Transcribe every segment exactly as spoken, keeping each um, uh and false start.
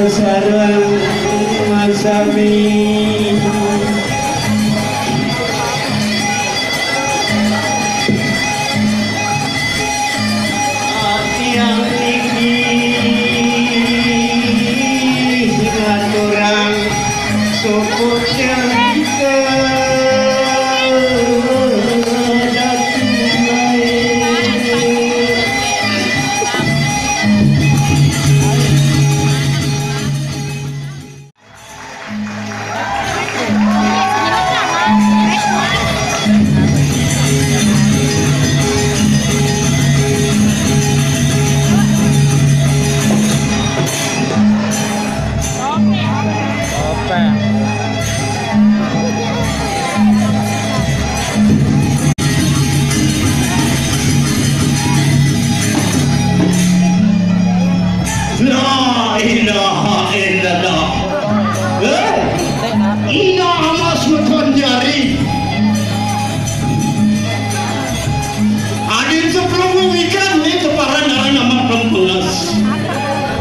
Sareng sami. Tiang niki ngaturang suku cerita Datu. La ilaha illallah. Eh? Ina amas ngeton jari. Adin sepuluh wikan ni teparan aran amat kempeles.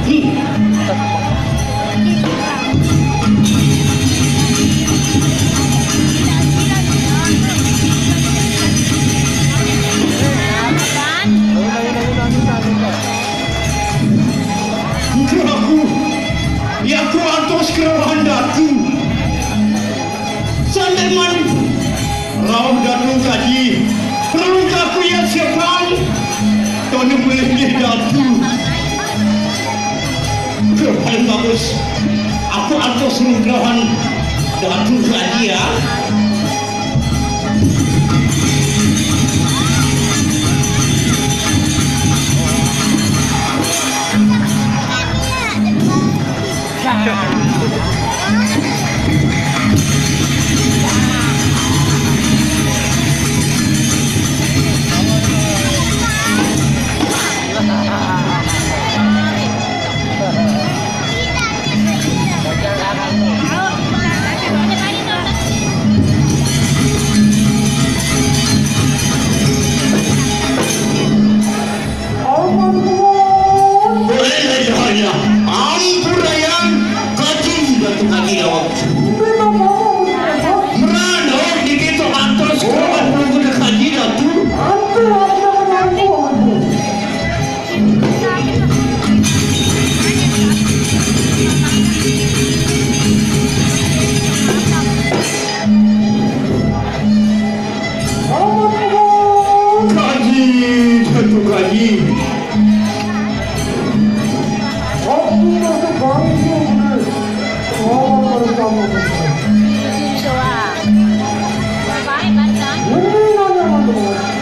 Hmm. Engke aku, ya aku antos kerawahan datu. Sandeman rauh datu kaji, perlu aku ya siapang, tonu melih datu. Engke paling bagus, aku antos nugrahan datu kaji ya. Ampurayan kaji datu kaji dawak. Merana dikit antos kawan pelungguh kaji datu. Kaji, satu kaji. Aku masuk bangku, bener. Oh, pertama.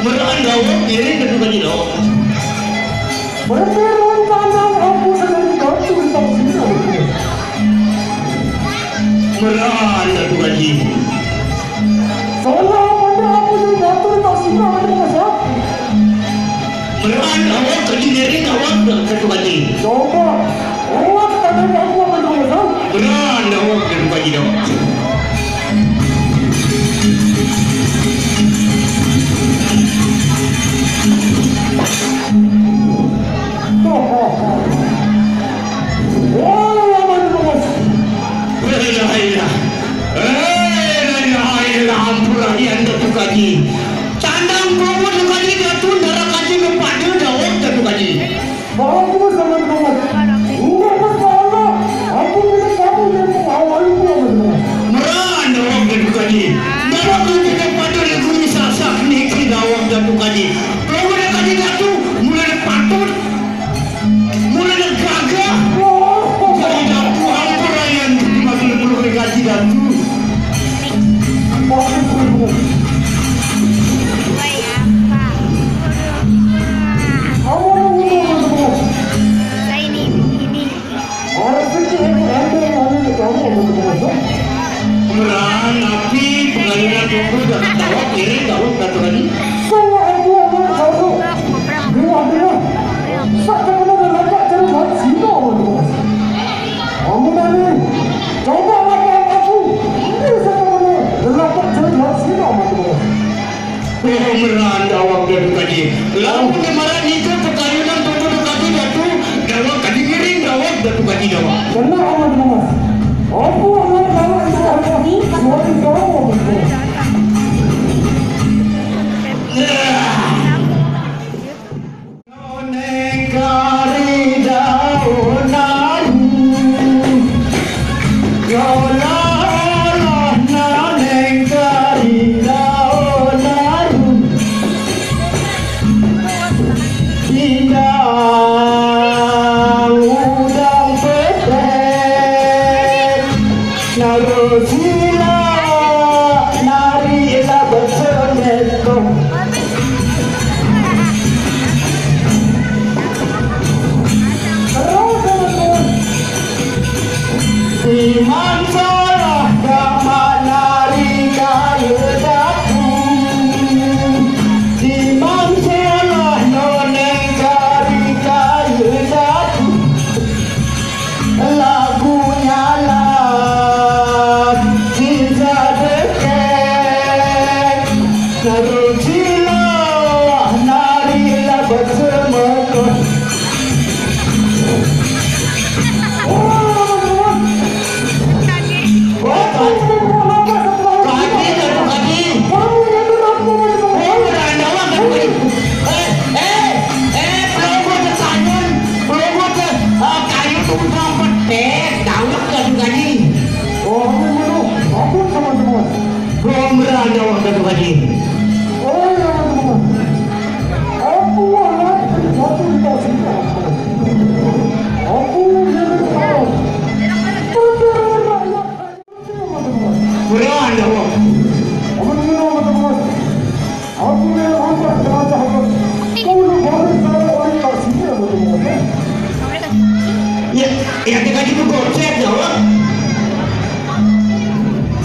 Meraan dawak, diri kedua kaji dawak. Meraan tanah aku sedang jatuh di tengah sini. Meraan datu kaji. Salah pada aku sedang jatuh di tengah sini, ada masak. Meraan awak kaji diri awak datu kaji. Coba, awak tanah aku ada masak. Meraan awak datu kaji dawak. Ampura yang datu kaji. Tandang promo datu kaji, datu ndara kaji, ngepada dawak datu kaji. Bagus sama dawak. Enggak masalah. Aku minta kamu yang mengawali gua, Mas. Merana dawak datu kaji. Dawak datu kaji pada negeri Sasak niki dawak datu kaji. Kalau udah kaji datu, mulai patut, mulai gagah. Jadi datu, ampun, Rayan, terima kasih, perlu kaji datu. Bagus, bagus. Saya ini. Kena amat, Mas. Apa yang kau lakukan? Suatu kau. Neng kari daun aru, yolah, yolah, neng kari daun aru. Pindang udang petek, naruh sila, nari lah bersendekong. Terus, terus, terus. Imam salah gamak nari kaya jaku. Imam salah noneng kari kaya jaku. Lagu nyalah kisah dekek. Lagu cilok nari lah bersama. Bumerang jawab satu kali. Oh, ya, teman-teman. Aku anak satu di bawah sini. Aku yang tahu. Peperangan rakyat. Merah jawab. Aman, teman-teman. Aku yang angkat kerajaan. Kau nak balik saya orang tak sini, teman-teman. Ya, ya, kita gitu gocek jawab.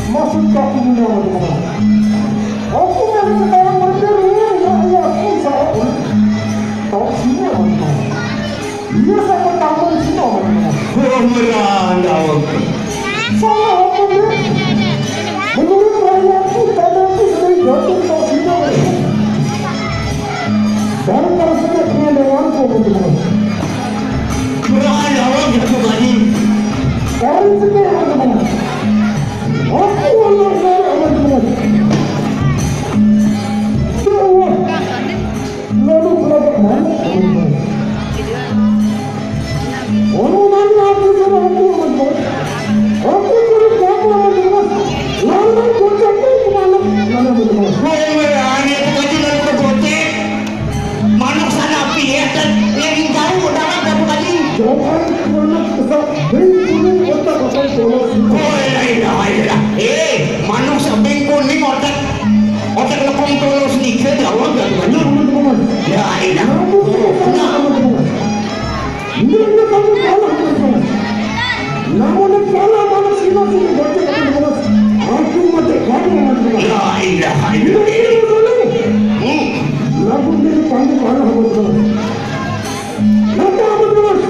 Maksud aku punya, teman-teman. Aku yang sekarang berteru, ya, ya, aku salah. Tak sini, teman-teman. Iya, saya pertama di sini, teman-teman. Bumerang jawab. Salah apa dia? Menurut varianku, tanahku sedang jatuh tak sini, teman-teman. Dan kalau saya punya dewan, teman-teman. Bumerang jawab, jatuh tadi. Dari sini, teman-teman. Aku Allah, teman-teman. Jauh. Lalu berapa mana? Orang mana aku sama aku, teman-teman? Aku suruh kamu, teman-teman. Lalu kocok tu ke mana? Mana, teman-teman? Woi, woi, aneh tu kaji lalu bergocek. Manuk sana piye dan yang jauh dalam kamu kaji. Jangan anak besar bengkulu otak akan tolong. Woi, la ilaha illallah. Eh, manuk sabengkulu otak. Otak lekong tolos nika jawab gak banyak, teman-teman. Ya, enak. Namun, teman-teman. Ini kamu kalah, teman-teman. Namun, kalah mana sila sini baca, teman-teman. Aku mati kamu, teman-teman. La ilaha illallah. Ini dulu. Hmm. Namun, ini kamu kalah, teman-teman.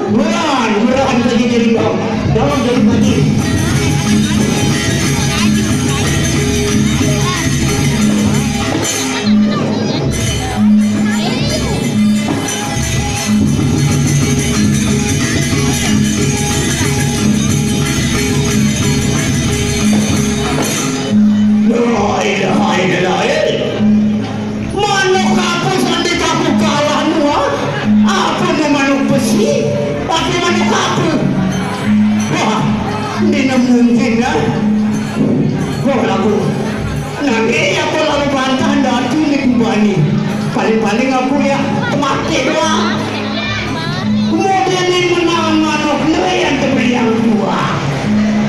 Merahan, merahan saja jadi kau. Jangan jadi mati. La ilaha illallah. Manuk apa sampai kaku kalah nu, ah? Apa nu manuk besi? Tapi manuk apa? Wah, ini mungkin, ah. Wah, lagu. Nanti aku lalu bantah dati ni kubani. Paling-paling aku ya mati doang. Kemudian ini menang manuk ni yang terbeliang dua.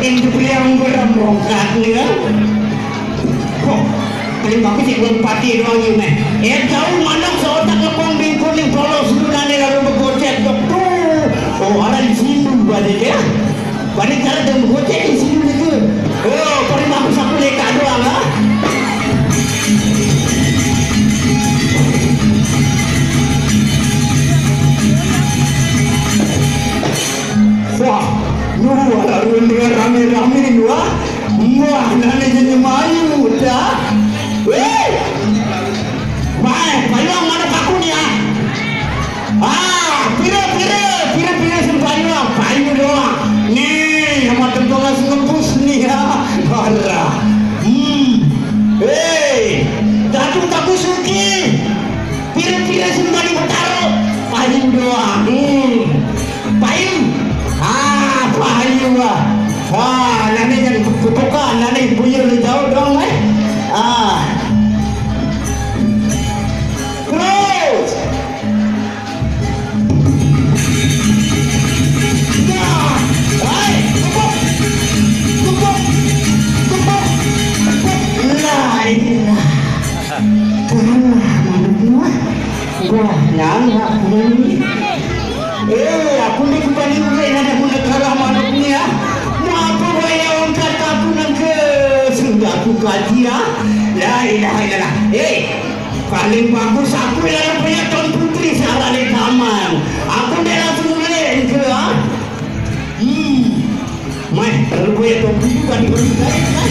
Yang terbeliang berembongkat ni, ah. Kok, paling bagus ikut pati doang ni, meh. Eh, jauh manuk seotak lepong bingkun yang polos gunane lalu begocek, dok, tuh. Oh, orang di sini berarti dia. Berarti cara dia begocek di sini gitu. Oh, paling bagus aku leka doang, ah. Wah, nu ala rundingan rame-rame nu, ah. Wah, nane jenye mayu dah. Wih. Mai, payung mana paku ni, ah? Ah, pira, pira, pira, pira sing payung, payu doang. Ni Eh, aku ni bukan ni, aku nak kena kalah malam ni, ya. Mau apa bayar orang kata aku nak ke sudah aku kaji, ya. La ilaha illallah. Eh, paling bagus aku yang punya Tuan Putri salah di taman. Aku dah langsung balik ke, ha? Hmm. Mai, kalau boleh Tuan Putri juga diberi saya, kan?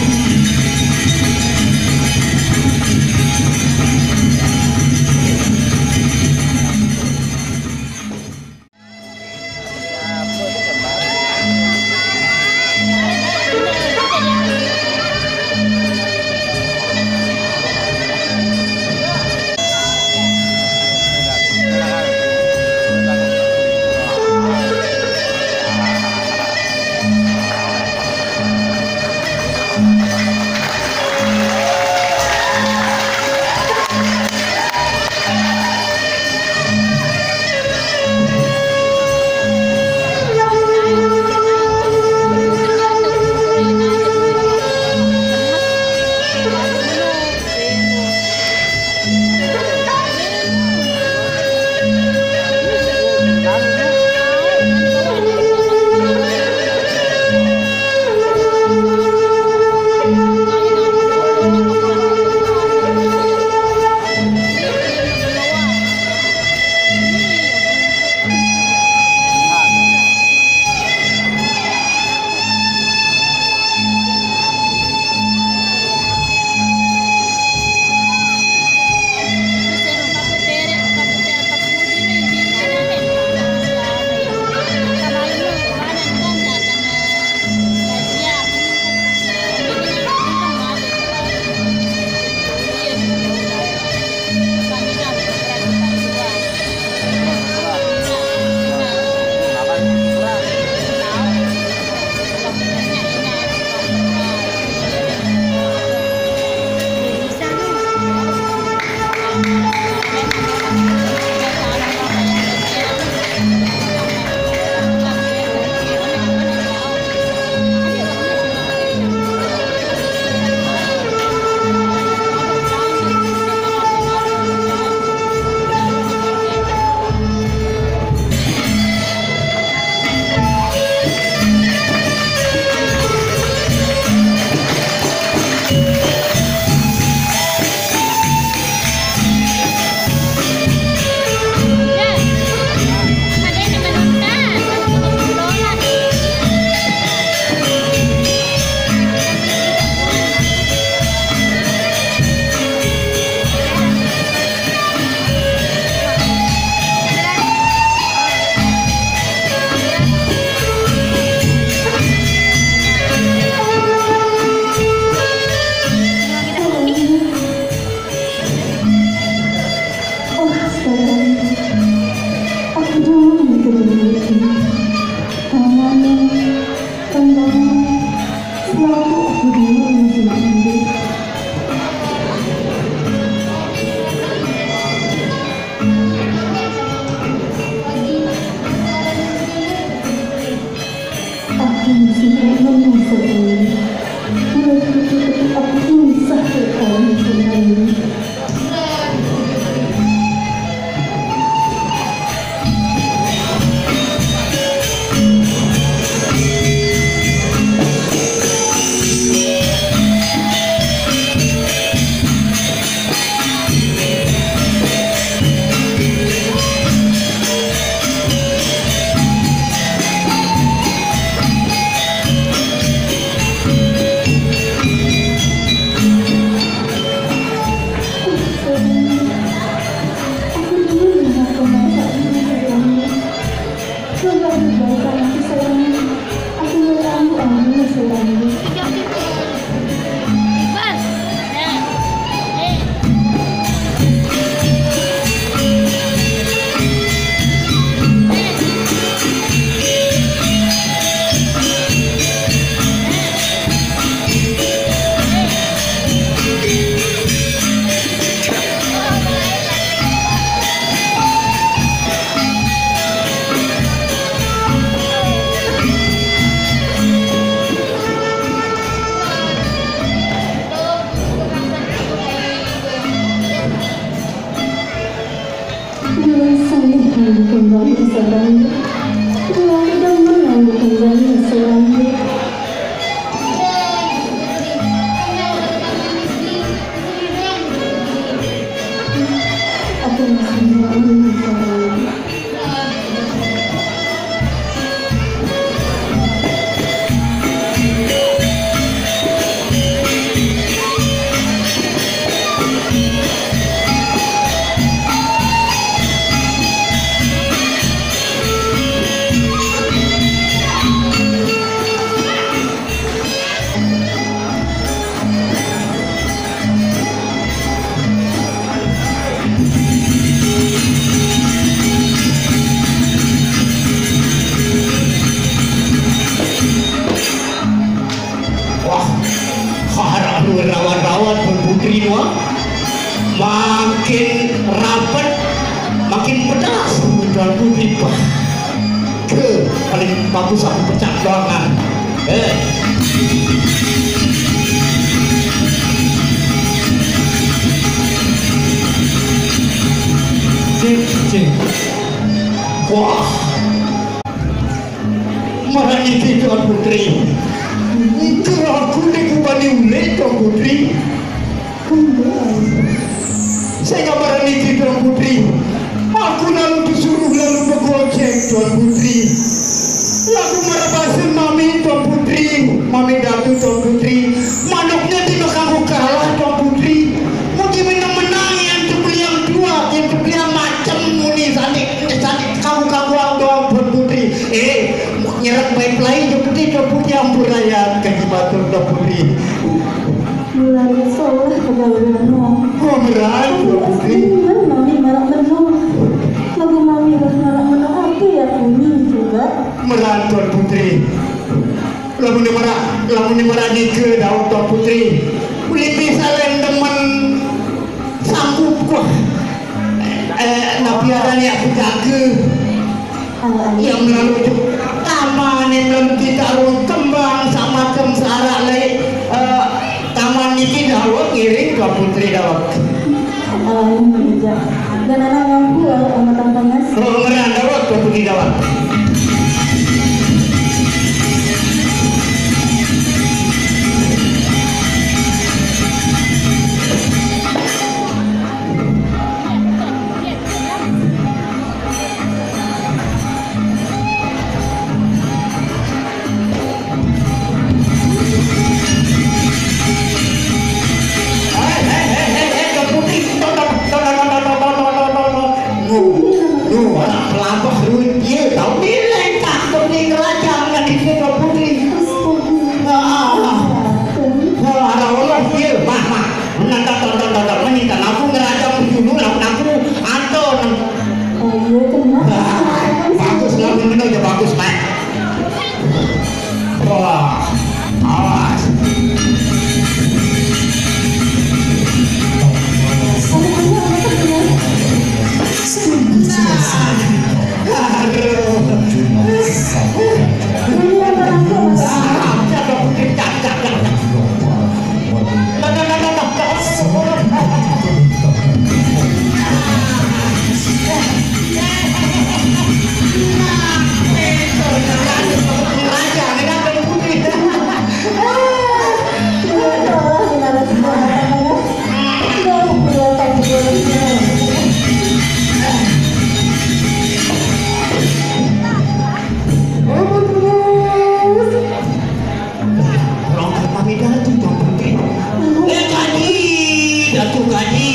Oh, sayang, aku dulu yang kedua. Tanganmu, tanganmu, selalu aku dulu yang kedua. Aku masih menunggu ini. Bila begitu aku insah kau mencintai. Paling bagus aku pecat doang, ah. Eh. Cik, cik. Wah. Marani kita, Putri. Itu aku di kubani ulit, Putri. Saya nggak berani tidur, Putri. Aku lalu disuruh lalu bergojek, Tuan Putri. Lagu marabasin mami, Tuan Putri. Mami datu, Tuan Putri. Manuknya tidak kamu kalah, Tuan Putri. Mungkin menang-menang yang tu beli yang dua, yang tu beli yang macam muni, sandik, sandik, kamu kamu doang, Tuan Putri. Eh, nyerang baik lain, Tuan Putri, Tuan Putri, ampun raya, kaki batur, Tuan Putri. Mulai sekolah ke Baurano. Oh, meran, Tuan Putri. Mami marak menung. Lagu mami lah marak menung apa ya bunyi juga. Meran, Tuan Putri. Lagu ni marak, lagu ni marak ni ke daun, Tuan Putri. Boleh bisa lain demen sanggup kuah. Eh, napi aran ya penjaga. Yang melalui tu, taman yang melalui kita arung kembang sama kem searak lai, eh, taman niki dawek ngiring ke putri dawek. Alami meja. Dan anak mampu lalu sama tampangnya. Roh ngeran dawek ke putri dawek. Lu, lu, anak pelabah lu, dia tahu dia lengkap ke putri kerajaan, kan dia ke putri. Ah, ah, ah. Ah, ada Allah dia, mah, mah. Menang, tak, tak, tak, tak, tak. Menang, tak, aku ngerajang dulu, lawan aku, Anton. Oh, iya, kenapa? Ah, bagus, lawan benar je, bagus, Mat. Wah, awas. Sungguh tidak salah. Aduh. Ini yang terakhir, Mas. Ah, siapa putri? Cak, cak, cak, cak. Rongkat pamit Datu, Tuan Putri. Eh, Kaji, Datu Kaji.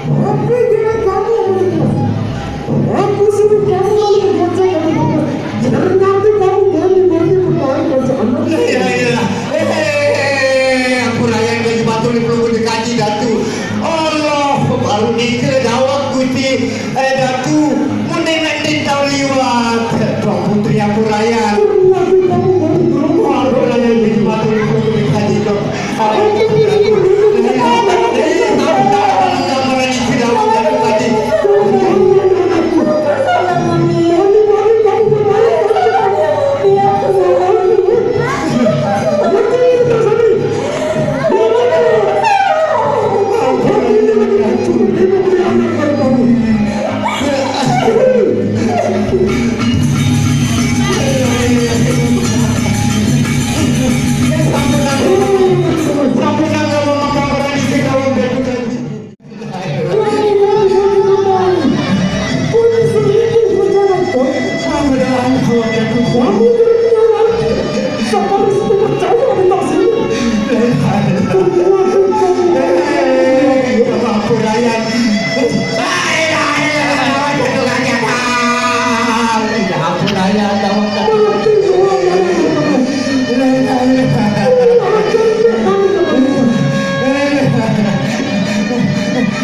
Apa kira kamu menuduh? Aku suruh kamu lalu berbuat jahat. Jangan nanti kamu berani-berani bermain macam anak. Ya, ya. Eh, eh, eh, eh, aku layan baju batu di pelunggu dikaji, Datu. Allah, baru nikah dawak Gusti. Eh, Datu, mun nek ditau liwat, Tuan Putri aku layan. Aku layan baju batu di pelunggu dikaji, Tuan.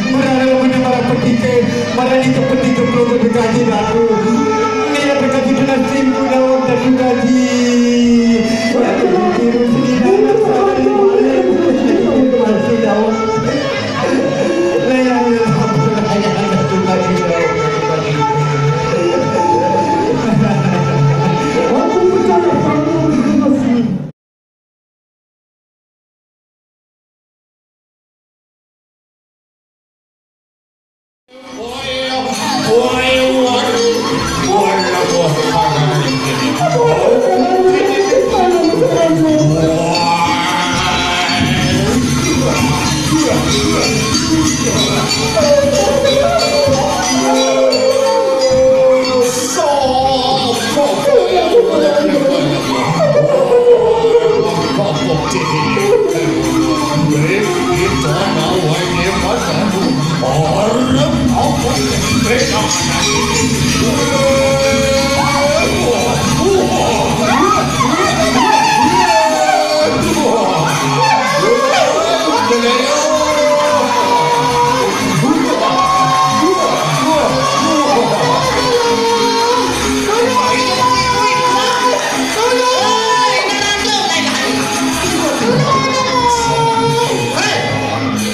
Marana mana marang petike, marang ite petike pelungguh dikaji Datu. Nila dikaji tunas timbu daweg Datu kaji. Datu tiru seni dalam sadari balik, masih daweg. Lela, lela, Datu kaji, Datu kaji.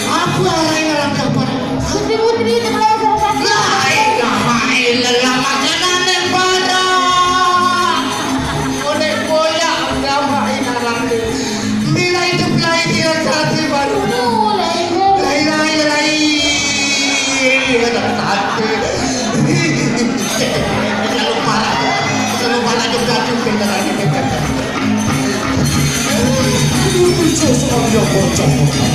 Apa arane langkah pada? Putri-putri itu kalau sama. La ilaha illallah, makanane pada. Oleh boyak agama inarane. Bila itu pelai dia kati baru. La ilaha illallah. Ada kati. Kalau parah, kalau parah jatuh, jatuh, jatuh. Berjalan sepanjang percampuran.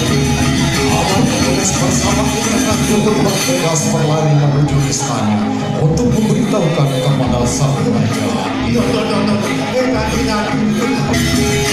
Aman Petugas bersama Komandan Guntur bergegas berlari menuju istana untuk memberitahukan kepada sang raja. Iya, iya, iya, iya. Eh, nanti, nanti.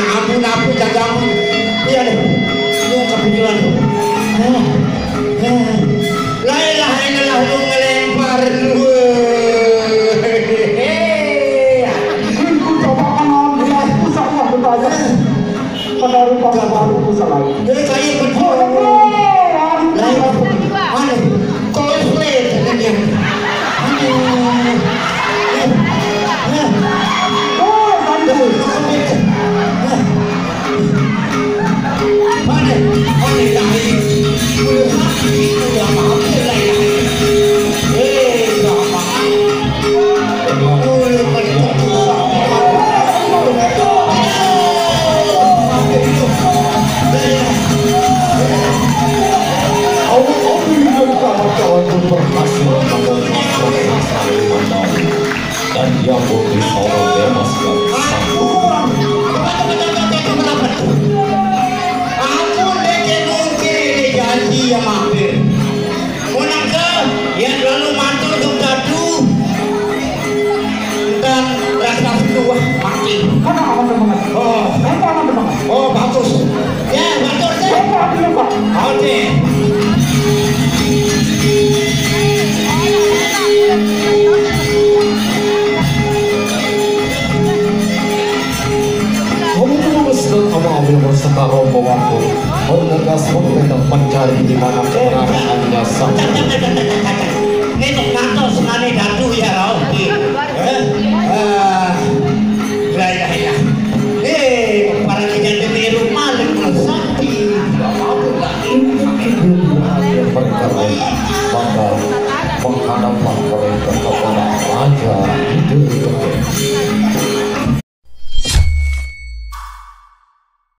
Ampun, ampun, jangan. Iya deh. Lu kepikiran. La ilaha illallah, lu ngelempar lu. Ku coba mengambil, ku salah bertanya. Pada rupa baru ku salah. Dia kayak begitu. Lain. Mana? Coldplay, katanya. Mana? Oh, tanda. Mana? Mana? Dan dia pun bisa membebaskan sang. Aku lagi mungkin ini janji yang hampir. Mun ke, ya lalu matur ke datu. Tentang rasa suah mati. Mana aman teman? Oh. Apa aman teman? Oh, bagus. Ya, matur deh. Apa aman, Pak? Oke. Kamu tuh sedang sama Amir bersekarang bawaku. Bergegas untuk mencari di mana keberadaannya sang. Ini ngatos nani datu ya, Rauh. Eh, eh, ya, ya, ya. Eh, para kita demi rumah dan sakti. Mereka, maka menghadaplah mereka kepada Raja Gede.